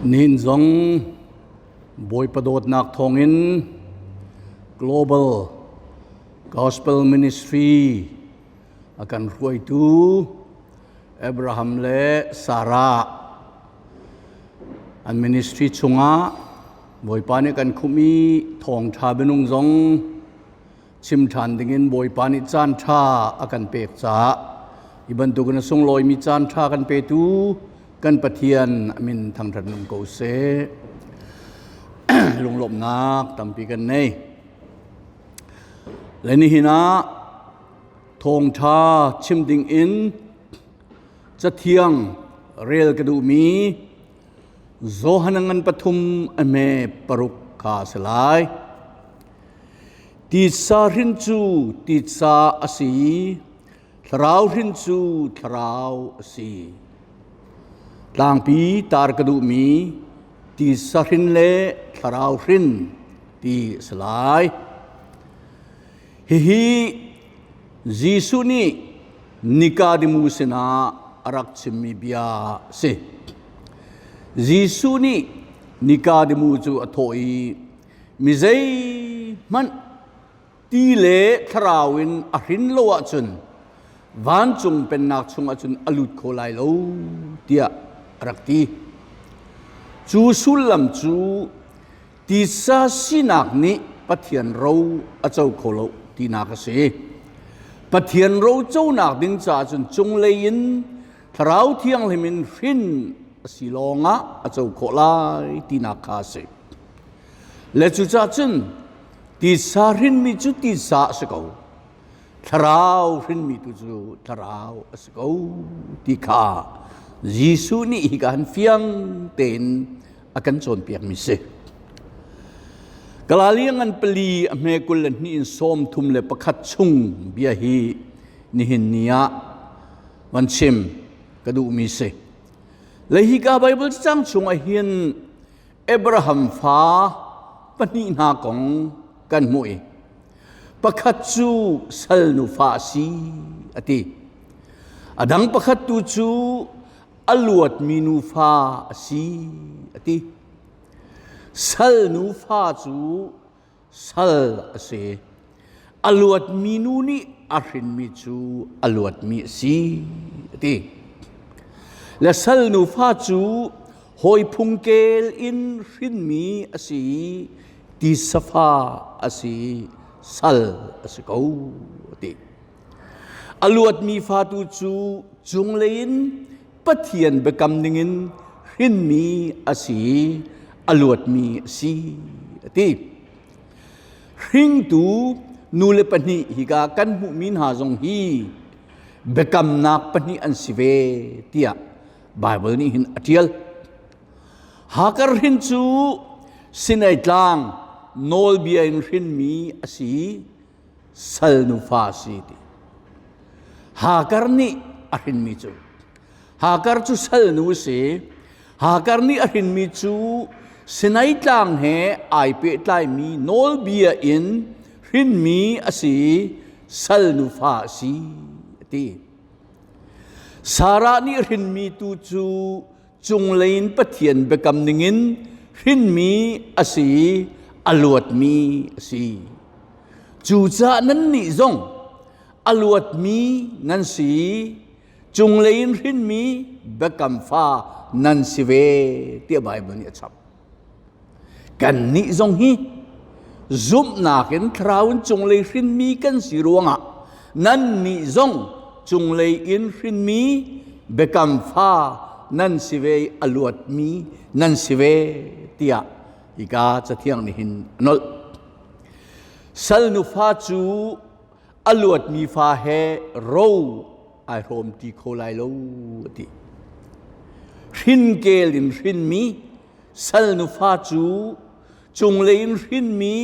Nihin zong Bawipa dawtnak thawngin Global Gospel Ministry a kan hruaitu Abraham le Sarah an ministry chungah Bawipa nih kan khumh i thawngṭha minung zong chim ṭhan dingin Bawipa nih caan ṭha a kan pek caah hi bantukin a sunglawimi caan ṭha kan petu kan Pathian a min thangṭhat nung ko seh. Lunglawmhnak tampi kan nei. Le nihin ah thawngṭha chim ding in cathiang rel ka duhmi Johan ngan pathum a hme paruk kha a si lai. Titsa hrin cu titsa a si i thlarau hrin cu thlarau a si. Tlangpi tar ka duhmi titsa hrin le thlarau hrin ti a si lai. Hihi Jesuh nih Nikodemu sinah a rak chimmi bia a si. Jesuh nih Nikodemu cu a thawh i mi zeihmanh ti le thlarau in a hrin lo ahcun vancung pennak chungah cun a lut kho lai lo tiah a rak ti. Cu sullam cu titsa sinak nih Pathian ro a co kho lo tinak a si. Pathian ro conak ding caah cun cunglei in Thlarau Thianghlim in hrin a si lawngah a co khawh lai tinak kha a si. Le cucaah cun titsa hrinmi cu titsa a si ko. Thlarau hrinmi tu cu thlarau a si ko ti kha Jesuh nih hika han fiang tein a kan cawnpiakmi si. Galili ngan pali a hme 22 in 31 chung bia hi nihin ni ah van chim ka duhmi si. Le hika Bible cang chung ah hin Abraham fa pahnih hna kong kan hmuh i pakhat cu sal nufa a si a ti. A dang pakhat tu cu a luatmi nufa a si a ti. Sal nufa cu sal a si. A luatmi nu nih a hrinmi cu a luatmi a si a ti. Le sal nufa cu hawi phungkel in hrinmi a si i tisafa a si sal a si ko a ti. A luatmi fa tu cu cunglei in Pathian biakam ningin hrinmi a si i a luatmi a si a ti. Hringtu nu le pahnih hika kan hmuhmi hna zong hi biakamnak pahnih an si ve tiah Baibal nih hin a ṭial. Hakar hrin cu Sinai tlang nawlbia in hrinmi a si i sal nufa a si ti. Hakar nih a hrinmi cu Hakar cu sal nu a si. Hakar nih a hrinmi cu Sinai tlang he ai pehtlaimi nawlbia in hrinmi a si i sal nufa a si a ti. Sarah nih hrinmi tu cu cunglei in Pathian biakam ningin hrinmi a si i a luatmi a si. Cucaah nannih zong a luatmi nan si cunglei in hrinmi biakam fa nan si ve tiah Baibal nih a chap. Kannih zong hi zumhnak in thlarau in cunglei hrinmi kan si ruangah nannih zong cunglei in hrinmi biakam fa nan si ve i a luatmi nan si ve tiah hika cathiang nih hin a nolh. Sal nufa cu a luatmi fa he ro ai hrawm ti kho lai lo a ti. Hrinkel in hrinmi sal nufa cu cunglei in hrinmi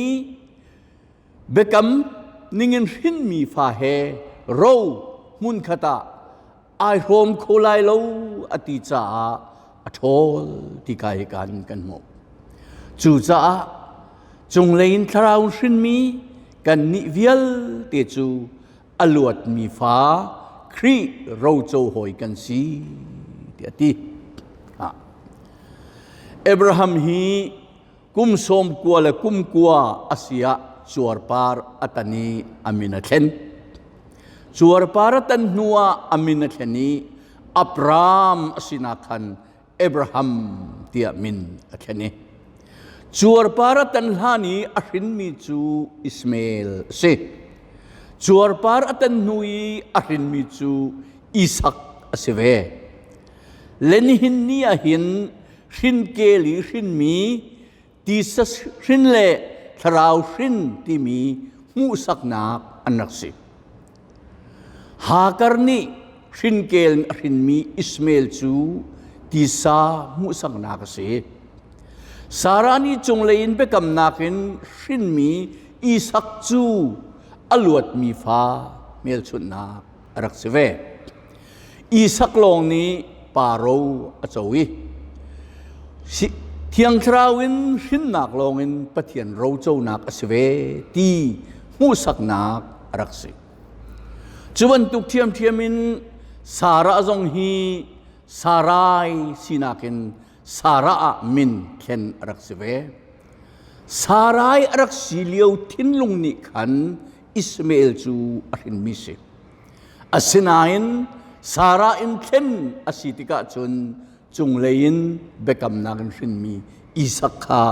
biakam ningin hrinmi fa he ro hmunkhat ah ai hrawm kho lai lo a ti caah a ṭhawl ti ka hi kan kan hmuh. Cucaah cunglei in thlarau hrinmi kannih vialte cu a luatmi fa Khrih roco hawi kan si tiah a ti. Abraham hi kum 90 le kum kua a si ah cuarpar a tan i a min a thlen. Cuarpar a tan hnu ah a min a thlen i Abram a sinak khan Abraham tiah min a thlen i cuarpar a tan hlan i a hrinmi cu Ishmael a si. Cuarpar a tan hnu i a hrinmi cu Isak a si ve. Le nihin ni ah hin hrinkel i hrinmi tisa hrin le thlarau hrin timi hmuhsaknak an rak si. Hagar nih hrinkel in a hrinmi Ishmael cu tisa hmuhsaknak a si. Sarah nih cunglei in biakamnak in hrinmi Isak cu a luatmi fa hmelchunhnak a rak si ve. Isak lawng nih pa ro a co i Thiang Thlarau in hrinnak lawngin Pathian roconak a si ve ti hmuhsaknak a rak si. Cu bantuk ṭhiamṭhiam in Sarah zong hi Sarai sinak in Sarah ah min thlen a rak si ve. Sarai a rak si lio thinlung nih khan Ishmael cu a hrinmi si. Asinain Sarah in thlen a si tikah cun cunglei in biakamnak in hrinmi Isak kha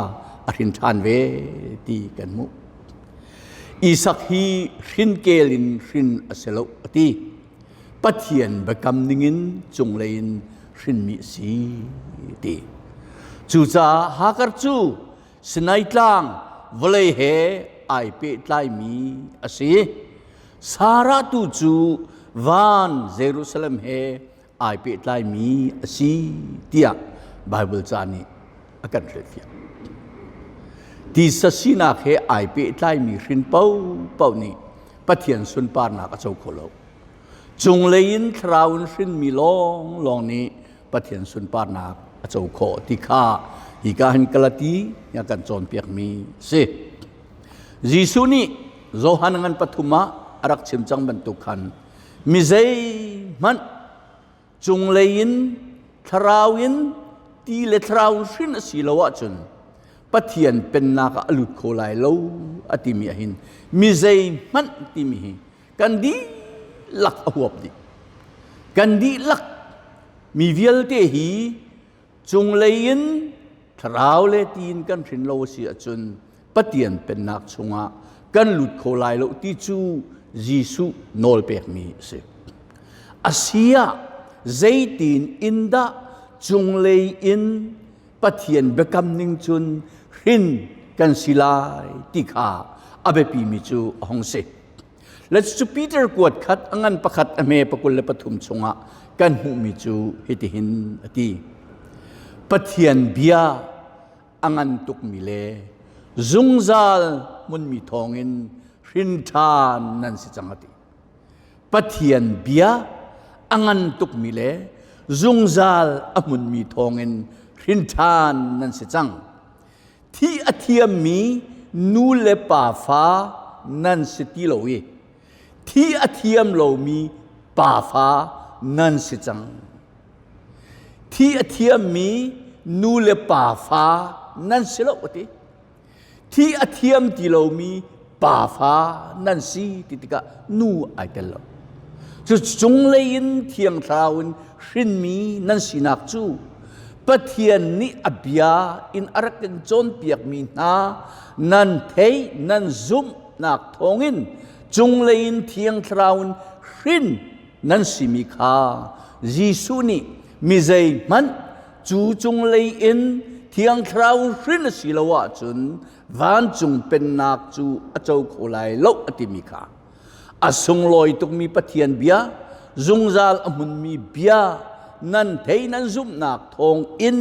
a hrin ṭhan ve ti kan hmuh. Isak hi hrinkel in hrin a si lo a ti. Pathian biakam ningin cunglei in hrinmi a si ti. Cucaah Hagar cu Sinai tlang vawlei he ai pehtlaimi a si. Sarah tu cu van Jerusalem he ai pehtlaimi a si tiah Baibal ca nih a kan hrilhfiah. Tisa sinak he ai pehtlaimi hrin paohpaoh nih Pathian sunparnak a co kho lo. Cunglei in thlarau in hrinmi lawnglawng nih Pathian sunparnak a co khawh ti kha hika hin Galati a kan cawnpiakmi a si. Jesuh nih Johan ngan pathum ah a rak chim cang bantuk khan mi zeihmanh cunglei in thlarau in ti le thlarau hrin a si lo ahcun Pathian pennak ah a lut kho lai lo a timi ah hin mi zeihmanh timi hi kan dihlak a huap dih. Kan dihlak mi vialte hi cunglei in thlarau le ti in kan hrin lo a si ahcun Pathian pennak chungah kan lut kho lai lo ti cu Jesuh nawl pekmi a si. A si ah zeitin in dah cunglei in Pathian biakam ning cun hrin kan si lai ti kha a biapimi cu a hung si. Le cu Peter kuat khat a ngan pakhat a hme pakul le pathum chungah kan hmuhmi cu hitihin a ti. Pathian bia a ngan tukmi le zungzal hmunmi thawngin hrin ṭhan nan si cang a ti. Pathian bia a ngan tukmi le zungzal a hmunmi thawngin hrin ṭhan nan si cang. Thi a thiammi nu le pa fa nan si ti lo i thi a thiam lomi pa fa nan si cang. Thi a thiammi nu le pa fa nan si lo a ti. Thi a thiam ti lomi pa fa nan si ti tikah nu ai tel lo. Cu cunglei in Thiang Thlarau in hrinmi nan sinak cu Pathian nih a bia in a rak in cawnpiakmi hna nan theih nan zumhnak thawngin cunglei in Thiang Thlarau in hrin nan simi kha Jesuh nih mi zeihmanh cu cunglei in Thiang Thlarau hrin a si lo ahcun vancung pennak cu a co kho lai lo a timi kha a sunglawi tukmi Pathian bia zungzal a hmunmi bia nan thei nan zumhnak thawng in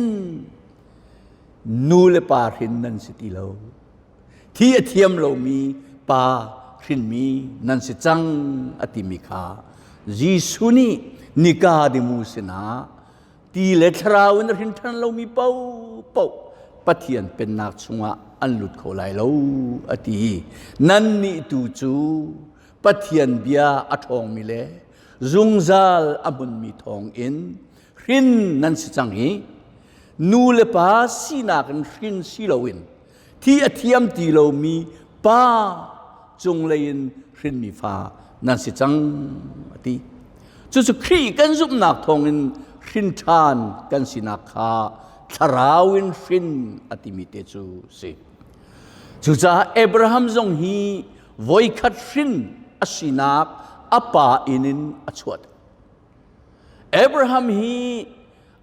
nu le pa hrin nan si ti lo thi a thiam lomi pa hrinmi nan si cang a timi kha Jesuh nih Nikadimu sinah ti le thlarau in a hrin ṭhan lomi paohpaoh Pathian pennak chungah an lut kho lai lo a ti. Nannih tu cu Pathian bia a ṭhawngmi le zungzal a hmunmi thawngin hrin nan si cang i. Nu le pa sinak in hrin si loin thi a thiam ti lomi pa cunglei in hrinmi fa nan si cang a ti. Cucu Khrih kan zumhnak thawngin hrin ṭhan kan sinak kha thlarau in hrin a timi te cu si. Cucaah Abraham zong hi voikhat hrin a sinak a pa inn in a chuah. Abraham hi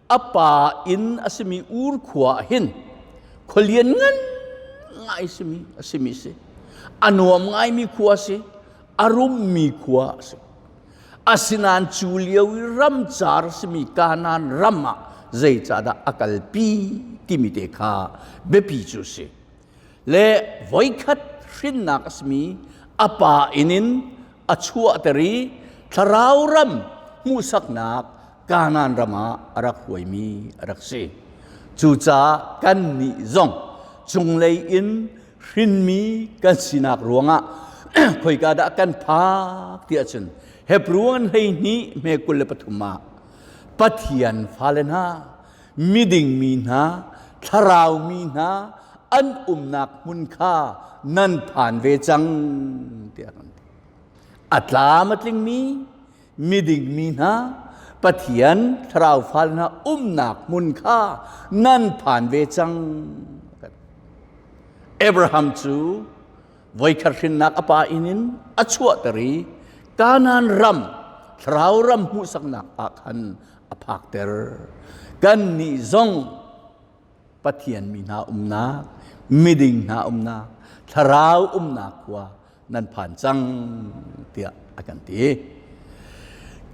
a pa inn a simi Ur khua ah hin khualian ngan ngai simi a simi si. A nuam ngaimi khua si, a rummi khua a si. Asinain cu lio i ramcar simi Kanaan ram ah zeicahdah a kalpi timi te kha biapi cu si. Le voikhat hrinnak a simi a pa inn in a chuahter i thlarau ram hmuhsaknak Kanaan ram ah a rak hruaimi a rak si. Cucaah kannih zong cunglei in hrinmi kan sinak ruangah khoika dah kan phak ti ahcun Hebrew an 12 hme 23 ah Pathian fale hna miding mi hna thlarau mi hna an umnak hmun kha nan phan ve cang tiah kan ti. A tlam a tlingmi miding mi hna Pathian thlarau fale hna umnak hmun kha nan phan ve cang. Abraham cu voikhat hrinnak a pa inn in a chuahter i Kanaan ram thlarau ram hmuhsaknak ah khan a phakter. Kannih zong Pathian mi hna umnak, miding hna umnak, thlarau umnak khua nan phan cang tiah a kan ti.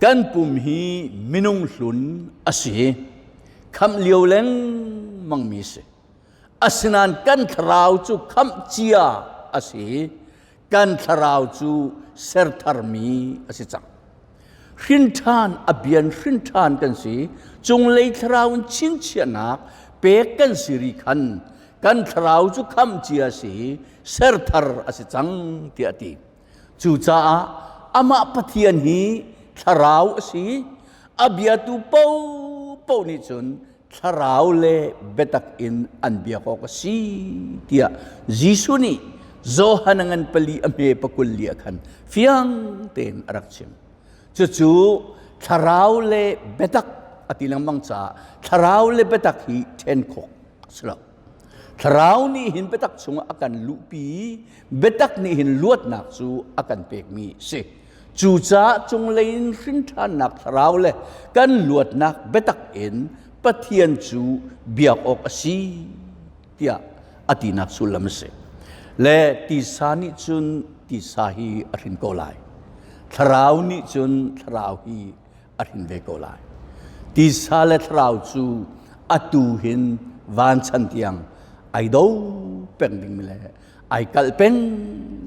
Kan pum hi minung hlun a si. Khamh lio lengmang mi si. Asinain kan thlarau cu khamh cia a si. Kan thlarau cu sertharmi a si cang. Hrinṭhan a bian hrinṭhan kan si. Cunglei thlarau in chinchiahnak pek kan si ri khan kan thlarau cu khamh cia a si, serthar a si cang tiah a ti. Cucaah amah Pathian hi thlarau a si. A biatu paohpaoh nih cun thlarau le biatak in an biak awk a si tiah Jesuh nih Johan a ngan pali a hme pakul li ah khan fiang tein a rak chim. Cucu thlarau le biatak a ti lengmang caah thlarau le biatak hi ṭhen khawh a si lo. Thlarau nih hin biatak chungah a kan luhpi i biatak nih hin luatnak cu a kan pekmi a si. Cucaah cunglei in hrinṭhannak thlarau le kan luatnak biatak in Pathian cu biak awk a si tiah a tinak sullam a si. Le tisa nih cun tisa hi a hrin ko lai. Thlarau nih cun thlarau hi a hrin ve ko lai. Tisa le thlarau cu atu hin vanchan tiang ai do peng dingmi le ai kalh peng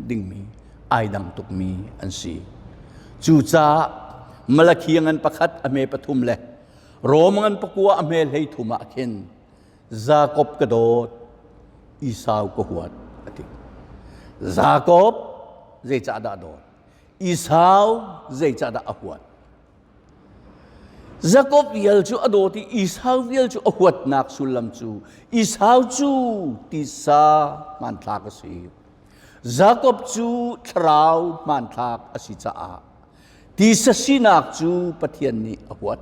dingmi ai dang tukmi an si. Cucaah Malakhi ngan pakhat a hme pathum le Rom ngan pakua a hme 13 ah khin Jakob ka dawt, Esau ka huat a ti. Jakob zeicah dah dawt? Esau zeicahdah a huat? Jakob vial cu a dawt i Esau vial cu a huatnak sullam cu Esau cu tisa hmanthlak a si. Jakob cu thlarau hmanthlak a si caah tisa sinak cu Pathian nih a huat.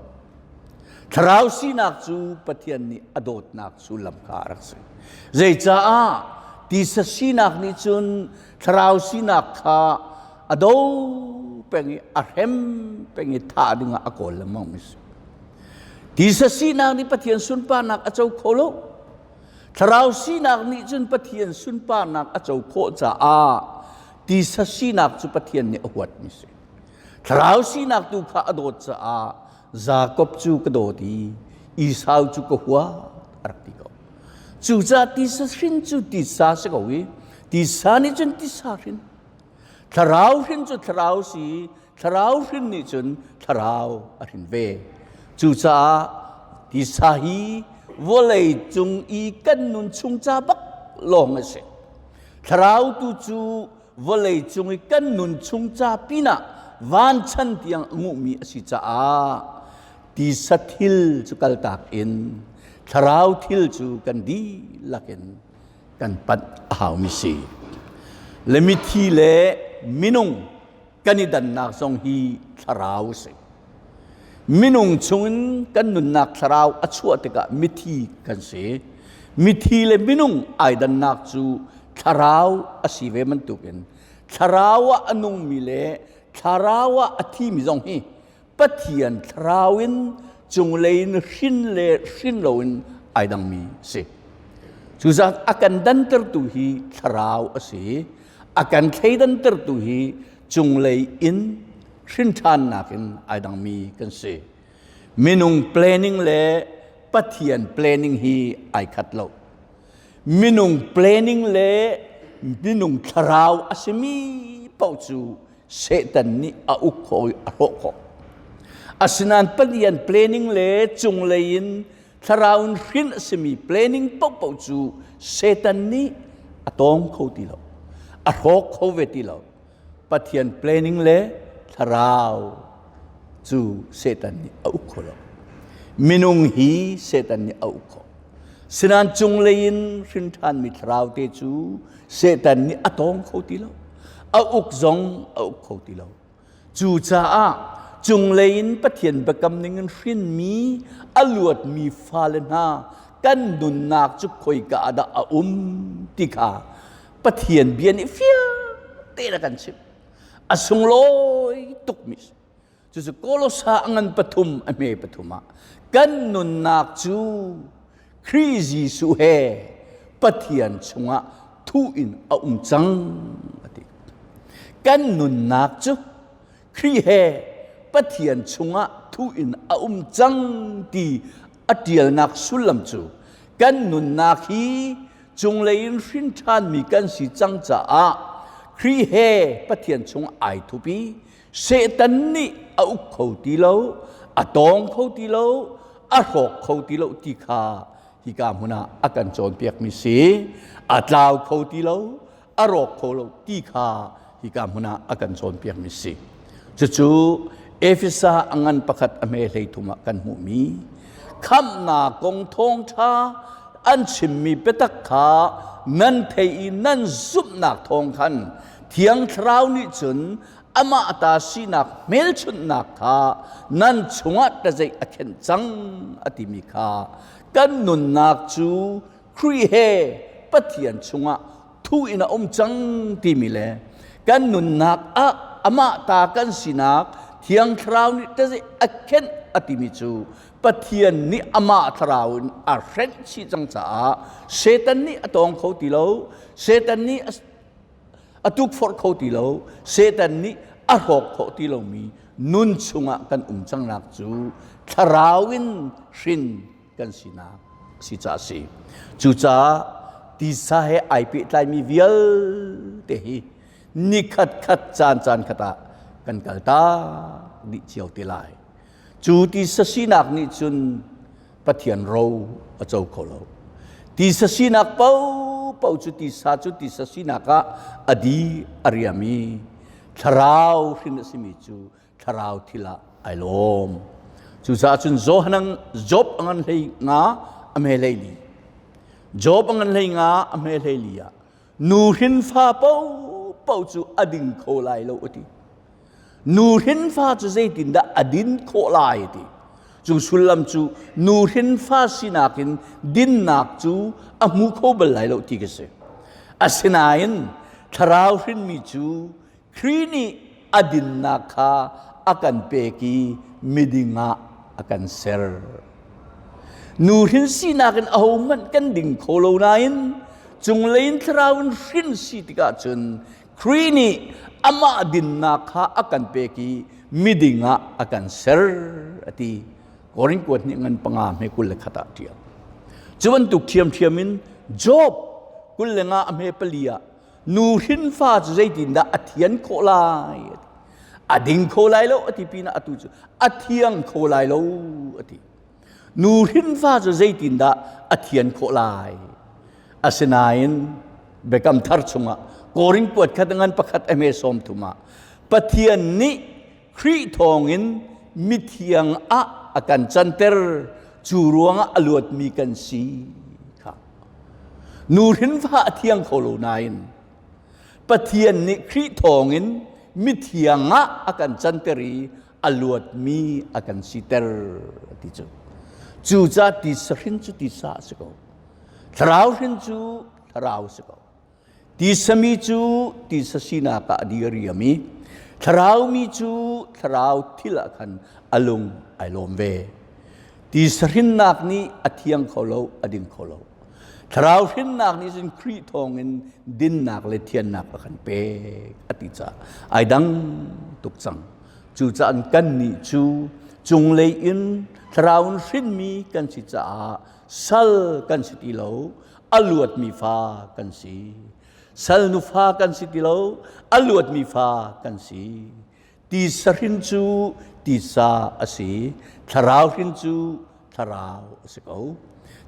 Thlarau sinak cu Pathian nih a dawtnak sullam kha a rak si. Zeicaah tisa sinak nih cun thlarau sinak kha a do peng i a hrem peng i thah dingah a kawl lengmang mi si. Tisa sinak nih Pathian sunparnak a co kho lo. Thlarau sinak nih cun Pathian sunparnak a co khawh caah tisa sinak cu Pathian nih a huatmi si. Thlarau sinak tu kha a dawt caah Jakob cu ka dawt i Esau cu ka huat a rak ti ko. Cucaah tisa hrin cu tisa si ko i tisa nih cun tisa hrin. Thlarau hrin cu thlarau si thlarau hrin nih cun thlarau a hrin ve. Cucaah tisa hi vawlei cung i kan nun chung ca bak lawng a si. Thlarau tu cu vawlei cung i kan nun chung ca pinah vanchan tiang a nguhmi a si caah tisa thil cu kaltak in. Thlarau thil cu kan dihlak in kan panh a haumi si. Le mithi le minung kan i dannak zong hi thlarau a si. Minung chungin kan nunnak thlarau a chuah tikah mithi kan si. Mithi le minung ai dannak cu thlarau a si ve bantukin thlarau ah a nungmi le thlarau ah a thimi zong hi Pathian thlarau in cunglei in hrin le hrin loin ai dangmi si. Cucaah a kan dantertu hi thlarau a si. A kan thleidantertu hi cunglei in hrin ṭhannak in ai dangmi kan si. Minung planning le Pathian planning hi ai khat lo. Minung planning le minung thlarau a simi paoh cu Satan nih a uk khawh i a hrawh khawh. Asinain Pathian planning le cunglei in thlarau in hrin a simi planning paohpaoh cu Satan nih a tawng kho ti lo. A hrawk kho ve ti lo. Pathian planning le thlarau cu Satan nih a uk kho lo. Minung hi Satan nih a uk khawh. Sinain cunglei in hrin ṭhanmi thlarau te cu Satan nih a tawng kho ti lo. A uk zong a uk kho ti lo. Cucaah cunglei in Pathian biakam ningin hrinmi a luatmi fale hna kan nunnak cu khoika ah dah a um ti kha Pathian bia nih fiang tein a kan chimh. A sunglawi tukmi Cucu Kolosa a ngan pathum a hme pathum ah kan nunnak cu Khrih Jesuh he Pathian chungah thuh in a um cang a ti. Kan nunnak cu Khrih he Pathian chungah thuh in a um cang ti a ṭialnak sullam cu kan nunnak hi cunglei in hrin ṭhanmi kan si cang caah Khrih he Pathian chung ai thup i Satan nih a uk kho ti lo, a tawng kho ti lo, a hrawk kho ti lo ti kha hika hmun ah a kan cawnpiakmi si. A tlau kho ti lo, a rawk kho lo ti kha hika hmun ah a kan cawnpiakmi si. Cucu Efesa a ngan pakhat a hme hlei thum ah kan hmuhmi khamhnak kong thawngṭha an chimmi biatak kha nan thei i nan zumhnak thawng khan Thiang Thlarau nih cun amah ta sinak hmelchunhnak kha nan chungah tazeih a khenh cang a timi kha kan nunnak cu Khrih he Pathian chungah thu in a um cang timi le kan nunnak ah amah ta kan sinak Thiang Thlarau nih tazeih a khenh a timi cu Pathian nih amah thlarau in a hrenh chih cang caah Satan nih a tawng kho ti lo Satan nih a tukforh kho ti lo Satan nih a hrawk khawh ti lomi nun chungah kan um cangnak cu thlarau in hrin kan sinak si ca si cucaah tisa he ai pehtlaimi vialte hi nikhat khat caan caan khat ah kan kal tak dih cio te lai cu tisa sinak nih cun Pathian ro a co kho lo. Tisa sinak paohpaoh cu tisa cu tisa sinak ah a di a riam i thlarau hrin a simi cu thlarau thil ah ai lawm. Cucaah cun Johan Job a ngan hlei nga a hme hlei li. Job a ngan hlei nga a hme hlei li ah nu hrin fa paohpaoh cu a ding kho lai lo a ti. Nu hrinfa cu zeitindah a din khawh lai ti. Cu sullam cu nu hrinfa sinak in dinnak cu a hmu kho bal lai lo ti ka si. Asinain thlarau hrinmi cu Khrih nih a dinnak kha a kan pek i miding ah a kan ser. Nu hrin sinak in ahohmanh kan ding kho lo nain cunglei in thlarau in hrin si tikah cun Khrih nih amah dinnak kha a kan pek i miding ah a kan ser a ti. Korin kuat nih ngan panga hme 21 ah ṭial. Cu bantuk ṭhiamṭhiam in Job 25 a hme pali ah nu hrinfa cu zeitindah a thian khawh lai a ti. A ding kho lai lo a ti pinah atu cu a thiang kho lai lo a ti. Nu hrinfa cu zeitindah a thian khawh lai? Asinain Biakam Thar chungah Korin kuat khat ngan pakhat eme 30 ah Pathian nih Khrih thawngin mithiang ah a kan canter. Cu ruangah a luatmi kan si kha. Nu hrin fa a thiang kho lo nain Pathian nih Khrih thawngin mithiang ah a kan canter i a luatmi a kan siter ti cu. Cucaah tisa hrin cu tisa a si ko. Thlarau hrin cu thlarau a si ko. Tisami cu tisa sinak ah a diriam i thlaraumi cu thlarau thil ah khan a lung ai lawm ve. Tisa hrinnak nih a thiang kho lo, a ding kho lo. Thlarau hrinnak nih cun Khrih thawngin dinnak le thiannak a kan pek a ti caah ai dang tuk cang. Cucaah kannih cu cunglei in thlarau in hrinmi kan si caah sal kan si ti lo, a luatmi fa kan si. Sal nufa kan si ti lo, a luatmi fa kan si. Tisa hrin cu tisa a si, thlarau hrin cu thlarau a si ko.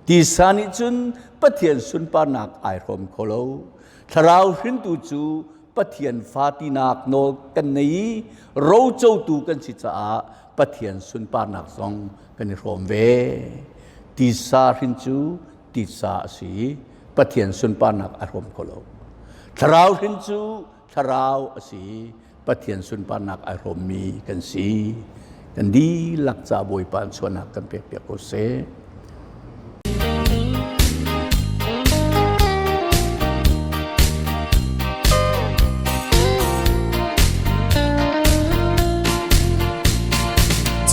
Tisa nih cun Pathian sunparnak ai hrawm kho lo. Thlarau hrintu cu Pathian fa tinak nawl kan nei i rocotu kan si caah Pathian sunparnak zong kan i hrawm ve. Tisa hrin cu tisa a si i Pathian sunparnak a hrawm kho lo. Thlarau hrin cu thlarau a si i Pathian sunparnak ai hrawmmi kan si. Kan dihlak ca Bawipa an chuahnak kan pek piak ko seh.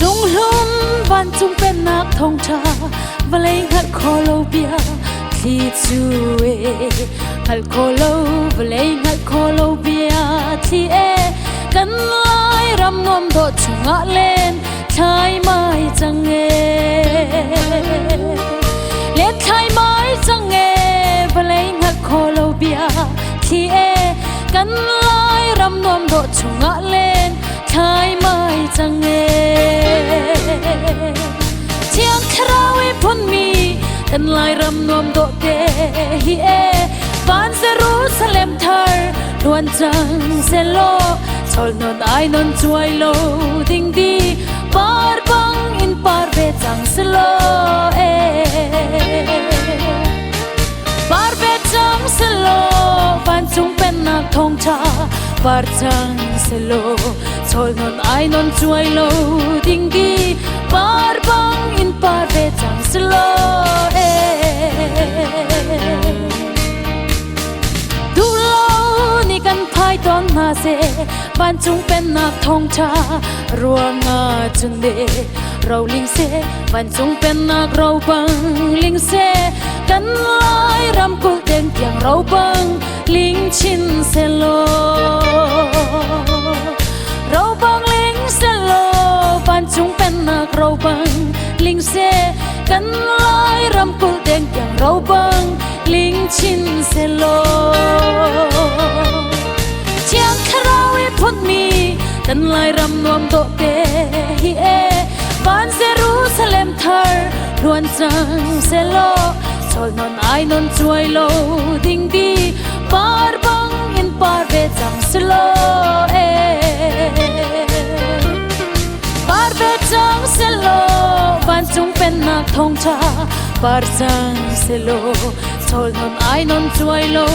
Cunghlum vancung pennak thawngṭha vawlei hngalh kho lo bia thli cu e hngalh kho lo vawlei hngalh kho lo bia thli e kan lai ram nuam dawh chungah len thlai mai cang e len thlai mai cang e vawlei hngalh kho lo bia thli e kan lai ram nuam dawh chungah len thlai mai cang e Thiang Thlarau i phunmi kan Lairam nuam dawh te hi e van Jerusalem thar luan cang selaw chol non ai non chuai lo ding di par bang in par ve cang selaw e par ve cang selaw vancung pennak thawngtha par cang selaw chol non ai non chuai lo ding di par bang in par ve cang selaw e duh lo ni kan phai ton hna se vancung pennak thawngtha ruangah cun de roling se vancung pennak ro bang ling se kan lai ram kul ten tiang ro bang ling chin se lo ro bang ling se lo vancung pennak ro bang ling se kan lai ram kul ten tiang ro bang ling chin se lo Thiang Thlarau i phunmi kan Lairam nuam dawh te hi e van Jerusalem thar luan cang selaw chol non ai non chuai lo ding di par bang in par ve cang selaw e par ve cang selaw vancung pennak thawngtha par cang selaw chol non ai non chuai lo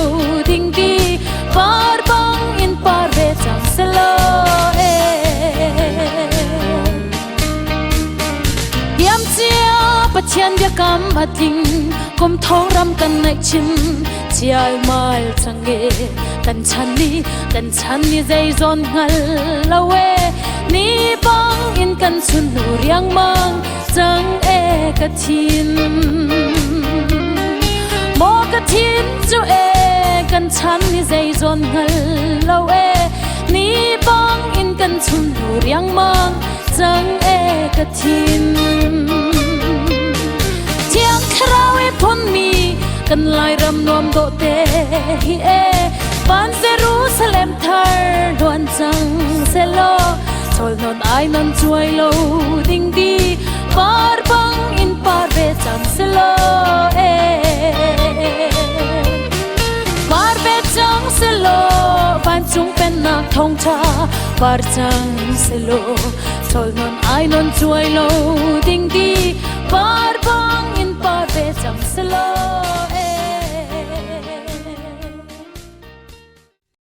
ding di par bang in par ve cang selaw e Diam cia Pathian biakam a tling kum thong ram kan ngaih chin chial mal cang e kan chan ni kan chan ni zei zawn hngal lo e ni bang in kan chun nu riang mang cang e ka thin maw ka thin cu e kan chan ni zei zawn hngal lo e ni bang in kan chun nu riang mang cang e ka thin Thiang Thlarau i phunmi kan Lairam nuam dawh te hi e van Jerusalem thar luan cang selaw chol non ai non chuai lo ding di par bang in par ve cang selaw e par ve cang selaw vancung pennak thawngtha par cang selaw chol non ai non chuai lo.